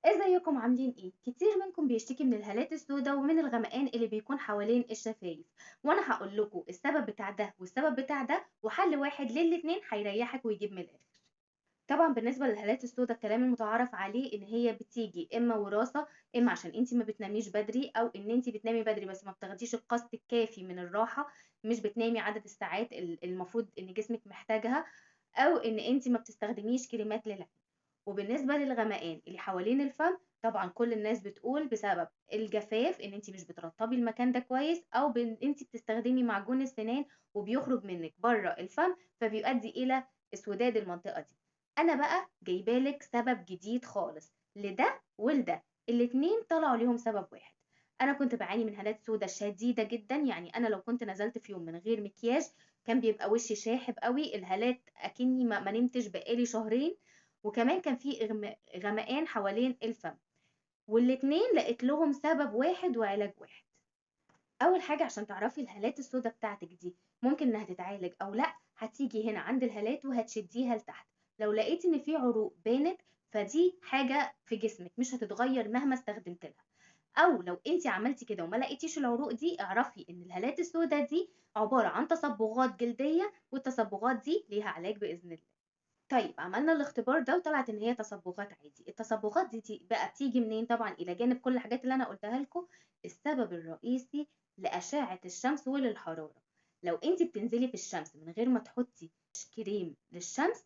ازيكم عاملين ايه؟ كتير منكم بيشتكي من الهالات السوداء ومن الغمقان اللي بيكون حوالين الشفايف، وانا هقول لكم السبب بتاع ده والسبب بتاع ده وحل واحد للاتنين هيريحك ويجيب من الاخر. طبعا بالنسبة للهالات السوداء الكلام المتعارف عليه ان هي بتيجي اما وراثه، اما عشان انتي ما بتناميش بدري، او ان انتي بتنامي بدري بس ما بتاخديش القسط الكافي من الراحة، مش بتنامي عدد الساعات المفروض ان جسمك محتاجها، او ان انتي ما بتستخدميش كريمات للعين. وبالنسبة للغمقان اللي حوالين الفم طبعا كل الناس بتقول بسبب الجفاف، ان انتي مش بترطبي المكان ده كويس، او بان انتي بتستخدمي معجون السنان وبيخرج منك بره الفم فبيؤدي الى اسوداد المنطقة دي. انا بقى جايبالك سبب جديد خالص لده ولده، الاتنين طلعوا ليهم سبب واحد. انا كنت بعاني من هالات سودة شديدة جدا، يعني انا لو كنت نزلت في يوم من غير مكياج كان بيبقى وشي شاحب قوي، الهالات اكني ما نمتش بقالي شهرين، وكمان كان في غمقان حوالين الفم، والاتنين لقيت لهم سبب واحد وعلاج واحد. اول حاجة عشان تعرفي الهالات السودة بتاعتك دي ممكن انها تتعالج او لا، هتيجي هنا عند الهالات وهتشديها لتحت، لو لقيتي ان في عروق بانت فدي حاجة في جسمك مش هتتغير مهما استخدمت لها، او لو انتي عملتي كده وما لقيتيش العروق دي اعرفي ان الهالات السوداء دي عبارة عن تصبغات جلدية، والتصبغات دي ليها علاج بإذن الله. عملنا الاختبار ده وطلعت ان هي تصبغات عادي. التصبغات دي بقى بتيجي منين؟ طبعا الى جانب كل الحاجات اللي انا قلتها لكم، السبب الرئيسي لأشعة الشمس وللحرارة. لو انتي بتنزلي في الشمس من غير ما تحطي كريم للشمس،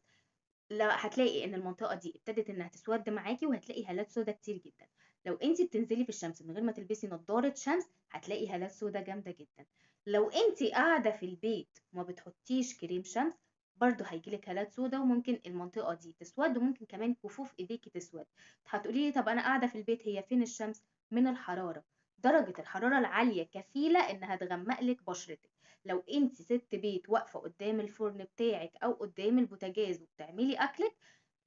لا هتلاقي ان المنطقة دي ابتدت انها تسود معاكي وهتلاقي هالات سودا كتير جدا. لو انتي بتنزلي في الشمس من غير ما تلبسي نظارة شمس هتلاقي هالات سودا جامدة جدا. لو انتي قاعدة في البيت وما بتحطيش كريم شمس برضو هيجيلك هالات سودا، وممكن المنطقة دي تسود، وممكن كمان كفوف ايديكي تسود. هتقولي لي طب انا قاعدة في البيت، هي فين الشمس؟ من الحرارة، درجة الحرارة العالية كفيلة انها تغمق لك بشرتك. لو انت ست بيت واقفة قدام الفرن بتاعك او قدام البوتاجاز وبتعملي اكلك،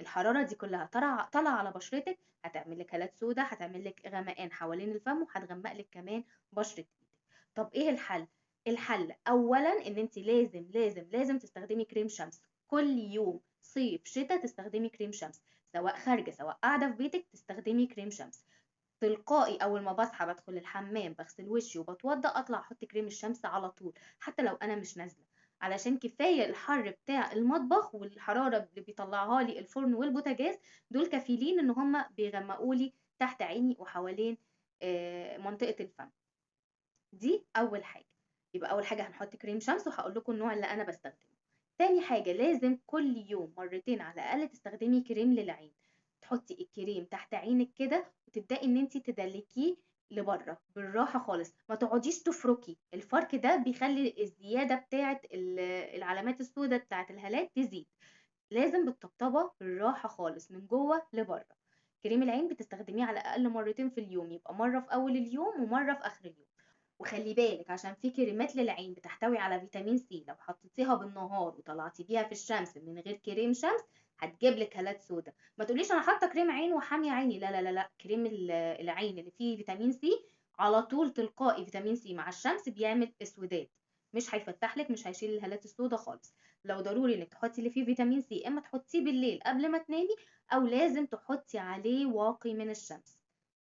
الحرارة دي كلها طالعة على بشرتك، هتعمل لك هالات سودا، هتعمل لك غمقان حوالين الفم، وهتغمق لك كمان بشرة ايدك. طب ايه الحل؟ الحل اولا ان انت لازم لازم لازم تستخدمي كريم شمس كل يوم، صيف شتاء تستخدمي كريم شمس، سواء خارجة سواء قاعدة في بيتك تستخدمي كريم شمس. تلقائي اول ما بصحى بدخل الحمام بغسل وشي وبتوضى اطلع احط كريم الشمس على طول، حتى لو انا مش نازله، علشان كفاية الحر بتاع المطبخ والحرارة اللي بيطلعها لي الفرن والبوتاجاز، دول كفيلين ان هم بيغمقوا لي تحت عيني وحوالين منطقة الفم. دي اول حاجة. يبقى اول حاجة هنحط كريم شمس، وهقول لكم النوع اللي انا بستخدمه. تاني حاجة لازم كل يوم مرتين على الاقل تستخدمي كريم للعين، تحطي الكريم تحت عينك كده وتبداي ان انتي تدلكيه لبره بالراحة خالص، ما تقعديش تفركي، الفرك ده بيخلي الزيادة بتاعه العلامات السوداء بتاعه الهالات تزيد. لازم بالطبطبه بالراحة خالص من جوه لبره. كريم العين بتستخدميه على الاقل مرتين في اليوم، يبقى مرة في اول اليوم ومرة في اخر اليوم. وخلي بالك عشان في كريمات للعين بتحتوي على فيتامين سي، لو حطيتيها بالنهار وطلعتي بيها في الشمس من غير كريم شمس هتجيب لك هالات سودا. ما تقوليش انا حاطه كريم عين وحاميه عيني، لا لا لا لا، كريم العين اللي فيه فيتامين سي على طول تلقائي فيتامين سي مع الشمس بيعمل اسودات، مش هيفتح لك، مش هيشيل الهالات السودا خالص. لو ضروري انك تحطي اللي فيه فيتامين سي، اما تحطيه بالليل قبل ما تنامي، او لازم تحطي عليه واقي من الشمس.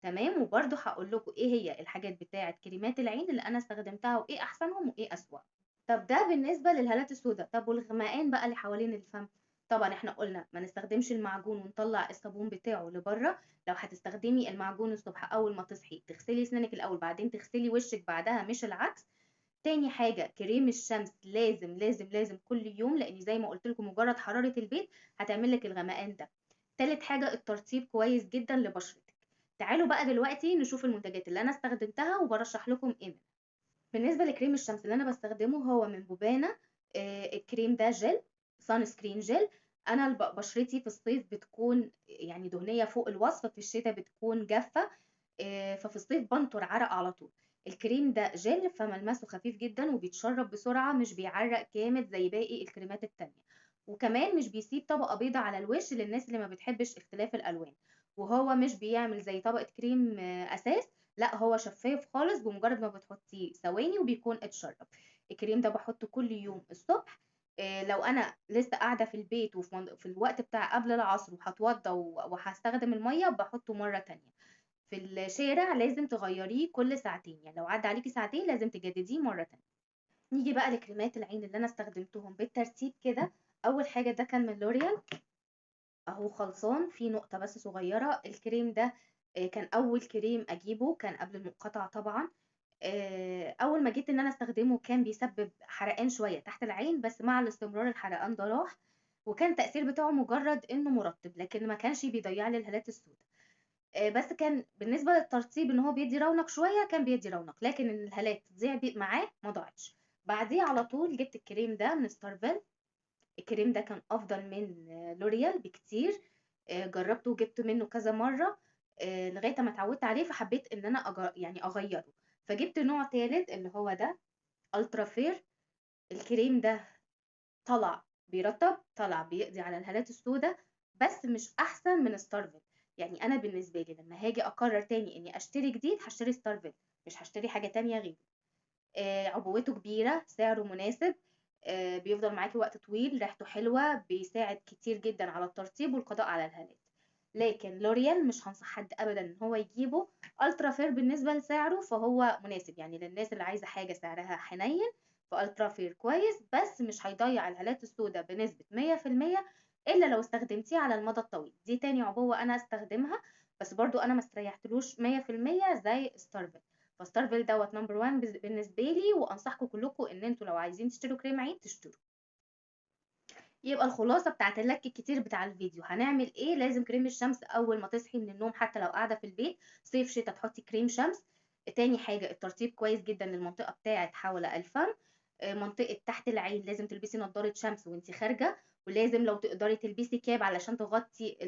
تمام. وبرده هقول لكم ايه هي الحاجات بتاعه كريمات العين اللي انا استخدمتها وايه احسنهم وايه اسوأ. طب ده بالنسبة للهالات السوداء. طب والغمقان بقى اللي حوالين الفم؟ طبعا احنا قلنا ما نستخدمش المعجون ونطلع الصابون بتاعه لبره. لو هتستخدمي المعجون الصبح اول ما تصحي تغسلي اسنانك الاول، بعدين تغسلي وشك بعدها، مش العكس. تاني حاجة كريم الشمس لازم لازم لازم كل يوم، لان زي ما قلت لكم مجرد حرارة البيت هتعمل لك الغمقان ده. تالت حاجة الترطيب كويس جدا لبشرتك. تعالوا بقى دلوقتي نشوف المنتجات اللي انا استخدمتها وبرشح لكم ايه منها. بالنسبة لكريم الشمس اللي انا بستخدمه هو من بوبانا، الكريم ده gel، sunscreen gel. انا بشرتي في الصيف بتكون دهنية فوق الوصف، في الشتاء بتكون جافة، ففي الصيف بنطر عرق على طول. الكريم ده جل فملمسه خفيف جدا وبيتشرب بسرعة، مش بيعرق جامد زي باقي الكريمات التانية، وكمان مش بيسيب طبقة بيضة على الوش للناس اللي ما بتحبش اختلاف الألوان. وهو مش بيعمل زي طبقة كريم، أساس، لا هو شفاف خالص بمجرد ما بتحطيه ثواني وبيكون اتشرب. الكريم ده بحطه كل يوم الصبح. لو أنا لسه قاعدة في البيت وفي في الوقت بتاع قبل العصر وهاتوضى وهاستخدم المَيّة باحطه مرة تانية. في الشارع لازم تغيّريه كل ساعتين، يعني لو عدّى عليكِ ساعتين لازم تجدديه مرة تانية. نيجي بقى لكريمات العين اللي أنا استخدمتهم بالترتيب كده. أول حاجة ده كان من لوريال، أهو خلصان، في نقطة بس صغيرة. الكريم ده كان أول كريم أجيبه، كان قبل المقاطعة طبعًا. أول ما جيت إن أنا أستخدمه كان بيسبب حرقان شوية تحت العين، بس مع الاستمرار الحرقان ده راح، وكان التأثير بتاعه مجرد إنه مرطب، لكن ما كانش بيضيع لي الهالات السوداء. بس كان بالنسبة للترطيب إن هو بيدي رونق شوية، كان بيدي رونق، لكن إن الهالات تضيع معاه ما ضاعتش. بعديه على طول جبت الكريم ده من ستارفيل. الكريم ده كان أفضل من لوريال بكتير، جربته وجبت منه كذا مرة، لغاية ما اتعودت عليه، فحبيت إن أنا يعني أغيره، فجبت نوع تالت اللي هو ده ألترا فير. الكريم ده طلع بيرطب، طلع بيقضي على الهالات السوداء، بس مش أحسن من ستارفيل. يعني أنا بالنسبة لي لما هاجي أقرر تاني إني أشتري جديد هشتري ستارفيل، مش هشتري حاجة تانية غيره. عبوته كبيرة، سعره مناسب، بيفضل معاكي وقت طويل، ريحته حلوة، بيساعد كتير جدا على الترطيب والقضاء على الهالات. لكن لوريال مش هنصح حد ابدا ان هو يجيبه. الترا فير بالنسبة لسعره فهو مناسب، يعني للناس اللي عايزة حاجة سعرها حنين فالترا فير كويس، بس مش هيضيع الهالات السوداء بنسبة مية في المية الا لو استخدمتيه على المدى الطويل. دي تاني عبوة انا استخدمها، بس برضو انا ما استريحتلوش مية في المية زي ستارفيل. فستارفيل دوت number 1 بالنسبة لي، وانصحكم كلكم ان انتوا لو عايزين تشتروا كريم عين تشتروا. يبقى الخلاصة بتاعت اللك الكتير بتاع الفيديو، هنعمل ايه؟ لازم كريم الشمس اول ما تصحي من النوم، حتى لو قاعدة في البيت صيف شتا تحطي كريم شمس. تاني حاجة الترطيب كويس جدا للمنطقة بتاعت حول الفم، منطقة تحت العين لازم تلبسي نظارة شمس وانتي خارجة، ولازم لو تقدري تلبسي كاب علشان تغطي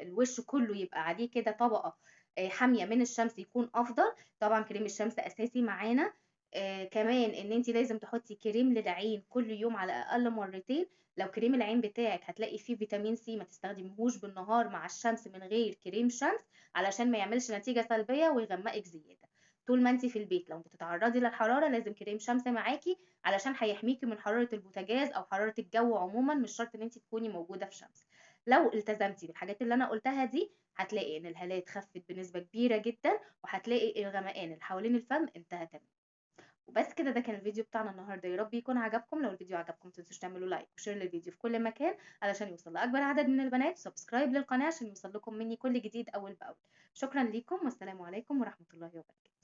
الوش كله، يبقى عليه كده طبقة، حامية من الشمس يكون أفضل. طبعا كريم الشمس أساسي معانا. كمان إن انتي لازم تحطي كريم للعين كل يوم على الأقل مرتين. لو كريم العين بتاعك هتلاقي فيه فيتامين سي ما تستخدميهوش بالنهار مع الشمس من غير كريم شمس علشان ما يعملش نتيجة سلبية ويغمقك زيادة. طول ما انتي في البيت لو بتتعرضي للحرارة لازم كريم شمس معاكي علشان هيحميكي من حرارة البوتاجاز أو حرارة الجو عموما، مش شرط ان انتي تكوني موجودة في شمس. لو التزمتي بالحاجات اللي انا قلتها دي هتلاقي ان الهالات خفت بنسبة كبيرة جدا، وهتلاقي الغمقان اللي حوالين الفم انتهى تماما. وبس كده، ده كان الفيديو بتاعنا النهارده، يا رب يكون عجبكم. لو الفيديو عجبكم متنسوش تعملوا like و share للفيديو في كل مكان علشان يوصل لاكبر عدد من البنات، و subscribe للقناه عشان يوصل لكم مني كل جديد اول باول. شكرا ليكم والسلام عليكم ورحمه الله وبركاته.